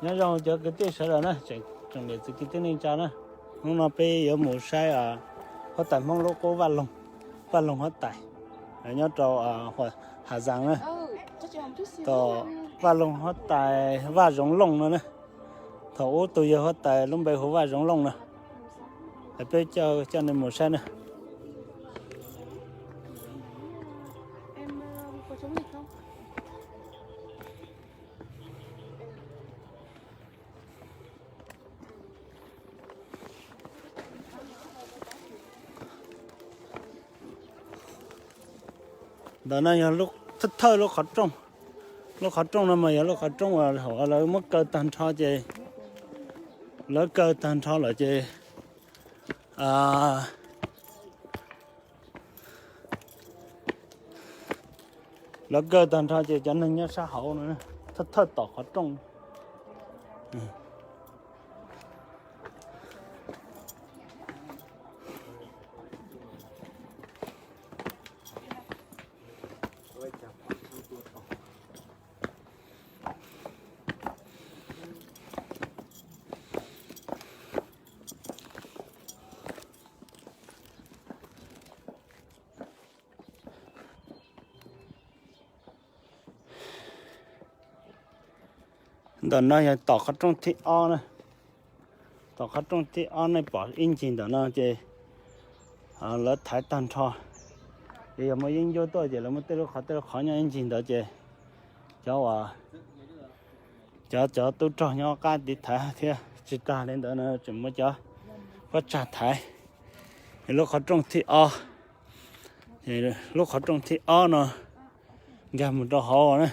Nyob zoo cov kwv tij sawv daws na, tsoom niam txiv kwv tij neej tsa na, hnub no peb yuav mus saib huab tais Hmoob lub qub Vaj Loog, Vaj Loog huab tais, nyob rau Hà Giang na, tau Vaj Loog huab tais Vaj Zoov Looj no na. Thaum ub tus yawg huab tais lub npe hu Vaj Zoov Looj no. Peb coj nej mus saib na. Ntawm no yog lub thawj lub qhov rooj. Lub qhov rooj no mas yog lub qhov rooj uas lawv muab kaw tag nrho ces, lawv kaw tag nrho lawm ces lawv kaw tag nrho ces cov neeg nyob sab hauv no, thawj thawj tom qhov rooj. Ntawm no yog tom qhov rooj thib ob na. Tom qhov rooj thib ob nej pom ib ncig ntawm no ces lawv thaiv tag nrho. Ces yog muaj yeeb ncuab tuaj ces lawv muab tej lub qhov tej lub qhov nyob ib ncig ntawd ces cov uas cov cov tub rog nyob qab tiv thaiv thiab. Tsis tag li ntawd no tseem muab cov pob tsag thaiv. Lub qhov rooj thib ob, lub qhov rooj thib ob no nkag mus rau hauv na.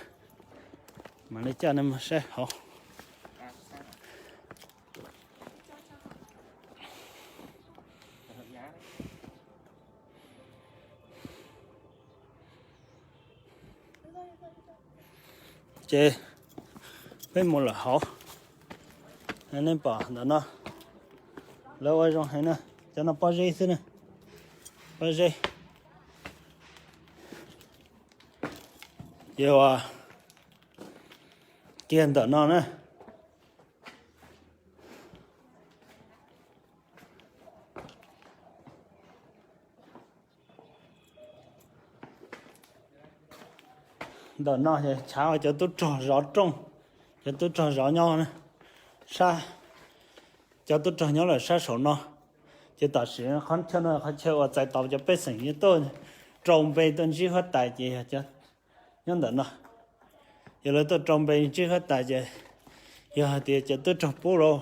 Mam li coj nej mus saib hauv. Ces peb mus lawm hauv. Nej pom ntawm no lawv ua zoo heev na. Cov no pob zeb xwb na. Pob zeb. Ces kiag ntawm no na. Ntawm no chav uas cov tub rog zov rooj, cov tub rog zov nyob sab, cov tub rog nyob lawm sab saum no. Ces tam sim qhov chaw no qhov chaw uas txais tos cov pej xeem yuav tuaj rau npe tuaj ntsib huab tais ces yog nyob ntawm no. Yog lawv tuaj rau npe ntsib huab tais ces yog hais tias cov tub rog pub rau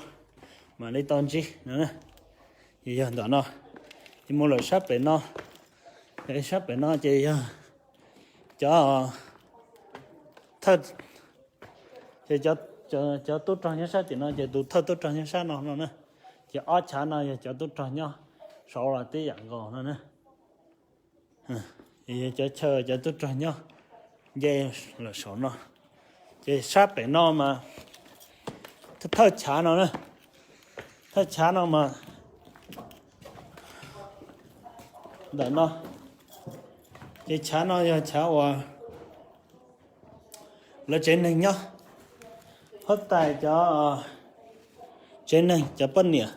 mam li tau ntsib no. Ces yog ntawm no, ces mus lawm sab pem no, sab pem no ces yog cov thawj, ces cov tub rog nyob sab tim no ces tus thawj tub rog nyob sab no no na. Ces ob chav no yog cov tub rog nyob saud los tib yam nkaus no na. Cov chaw cov tub rog nyob nce lawm saum no. Ces sab pem no mas thawj chav no na, thawj chav no mas ntawm no. Ces chav no yog chav uas lawv tsev neeg nyob, huab tais cov tsev neeg cov poj niam,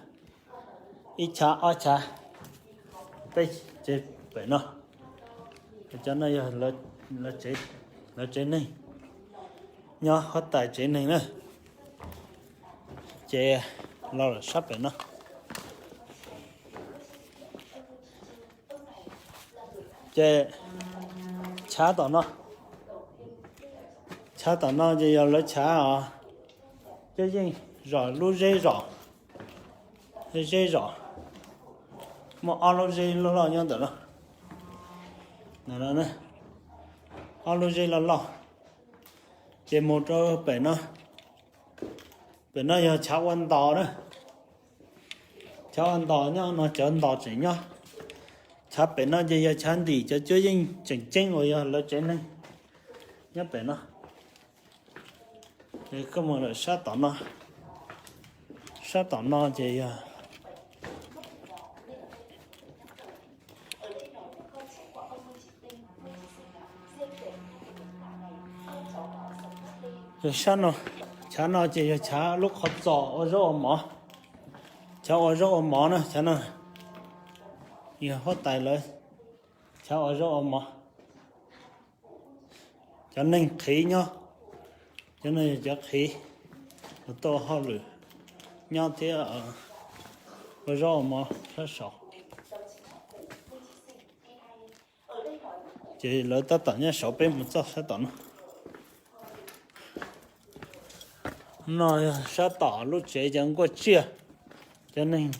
ib chav ob chav, peb tsev pem no. Cov no yog lawv tsev neeg, nyob huab tais tsev neeg na. Ces los lawm sab pem no. Ces chav tom no, chav tom no ces yog lawv chav os, cov yeej zom lub zeb zom, zeb zom, muaj ob lub zeb loj loj nyob ntawm no. Ob lub zeb loj loj, ces mus rau pem no. Pem no yog chav ua ntos na. Chav ua ntos nyob no, cov ntos tseem nyob. Chav pem no ces yog chav ntim cov cuab yeej tseem ceeb uas yog lawv tsev neeg nyob pem no. Koj mus lawm sab tom no, sab tom no ces yog sab no, Chav no ces yog chav lub qhov txos ua zaub ua mov. Chav ua zaub ua mov na, chav no yog huab tais lawv chav ua zaub ua mov. Cov neeg qhiv nyob, cov no yog cov qhiv uas tuaj ua hauj lwm nyob thiab ua zaub ua mov sab saud. Ces lawv tab tom nyob saud, peb mus txog sab tom no. No yog sab tom lub tsev cov nkuaj tsiaj, cov neeg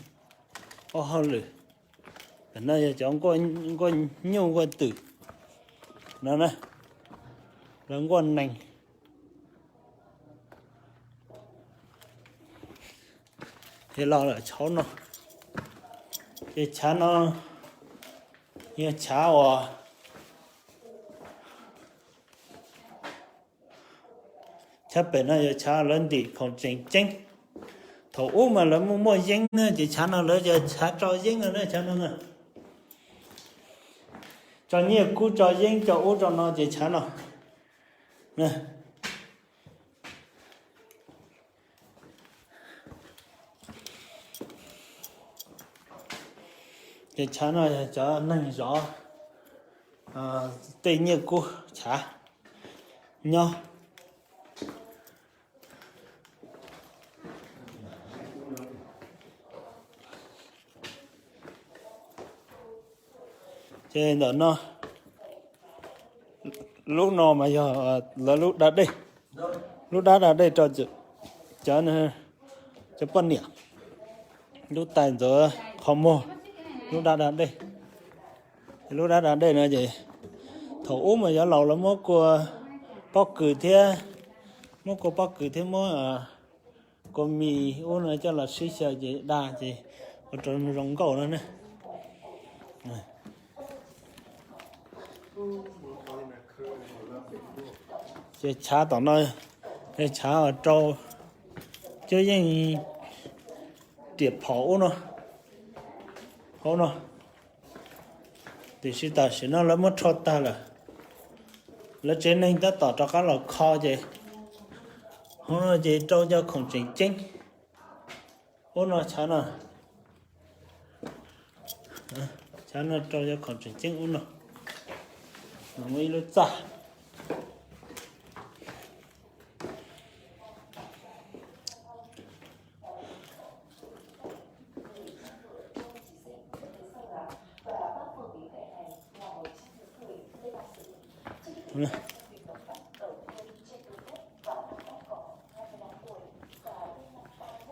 ua hauj lwm. Tam no yog cov nkuaj nyuj nkuaj twm no na, lawv nkuaj nees. Los lawm tshauv no, ces chav no yog chav uas, chav pem no yog chav lawv ntim khoom tseem ceeb. Thaum ub mas lawv muaj muaj yeeb na, ces chav no lawv yog chav tso yeeb no na, chav no na. Tso nyiaj kub tso yeeb tso ub tso no ces chav no. Ces chav no yog cov neeg zov tej nyiaj kub chav nyob. Ces ntawm no, lub no mas yog lawv lub da dej, lub dab da dej rau cov, cov poj niam, lub tais ntxuav qhov muag, lub dab da dej. Lub dab da dej no ces thaum ub mas yuav laus lawv muab kua pob kws thiab, muab kua pob kws thiab muab kua mis ub no coj los sib xyaw ces da ces ua rau zoo nkauj no ne. Ces chav tom no, chav rau cuab yeej riam phom ub no, hauv no. Tiam sis tam sim no lawv muab rho tag lawm, lawv tsev neeg tab tom rov qab los kho ces hauv no ces rau cov khoom tseem ceeb ub no, chav no, chav no rau cov khoom tseem ceeb ub no. Muaj ib lub txaj.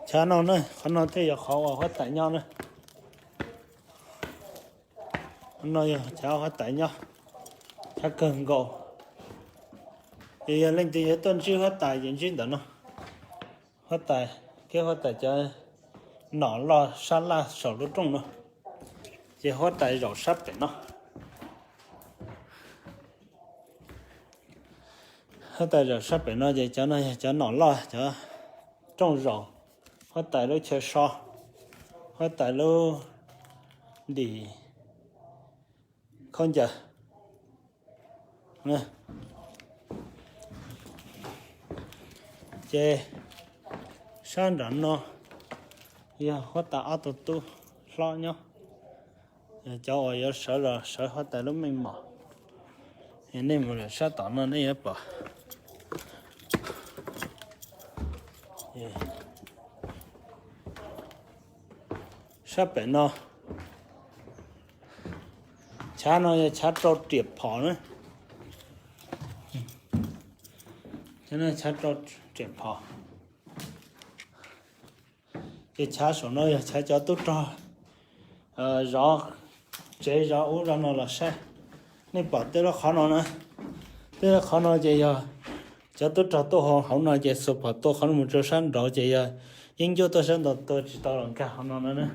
Chav no na, qhov no thiaj yog qhov uas huab tais nyob na. No yog chav huab tais nyob, chav kawg nkaus. Ces yog leej twg yuav tuaj ntsib huab tais ces ntsib ntawm no. Huab tais, kiab huab tais cov nom loj sab laj saum lub rooj no, ces huab tais zaum sab pem no. Huab tais zaum sab pem no ces cov no yog cov nom loj cov rooj zaum, huab tais lub chaw so, huab tais lub ntim khaub ncaws. Ces sab nram no yog huab tais ob tug tub hlob nyob, cov uas yuav sawv los sawv huab tais lub meej mom. Nej mus lawm sab tom no nej yuav pom. Sab pem no, chav no yog chav rau riam phom na. Chav rau riam phom. Ces chav saum no yog chav cov tub rog zov tsev zov ub zov no los saib. Nej pom tej lub qhov no na, tej lub qhov no ces yog cov tub rog tuaj hauv no ces xuas phom tuaj qhov no mus rau sab nraud ces yog yeeb ncuab tuaj sab nraud tuaj tsis tau los nkag hauv no na.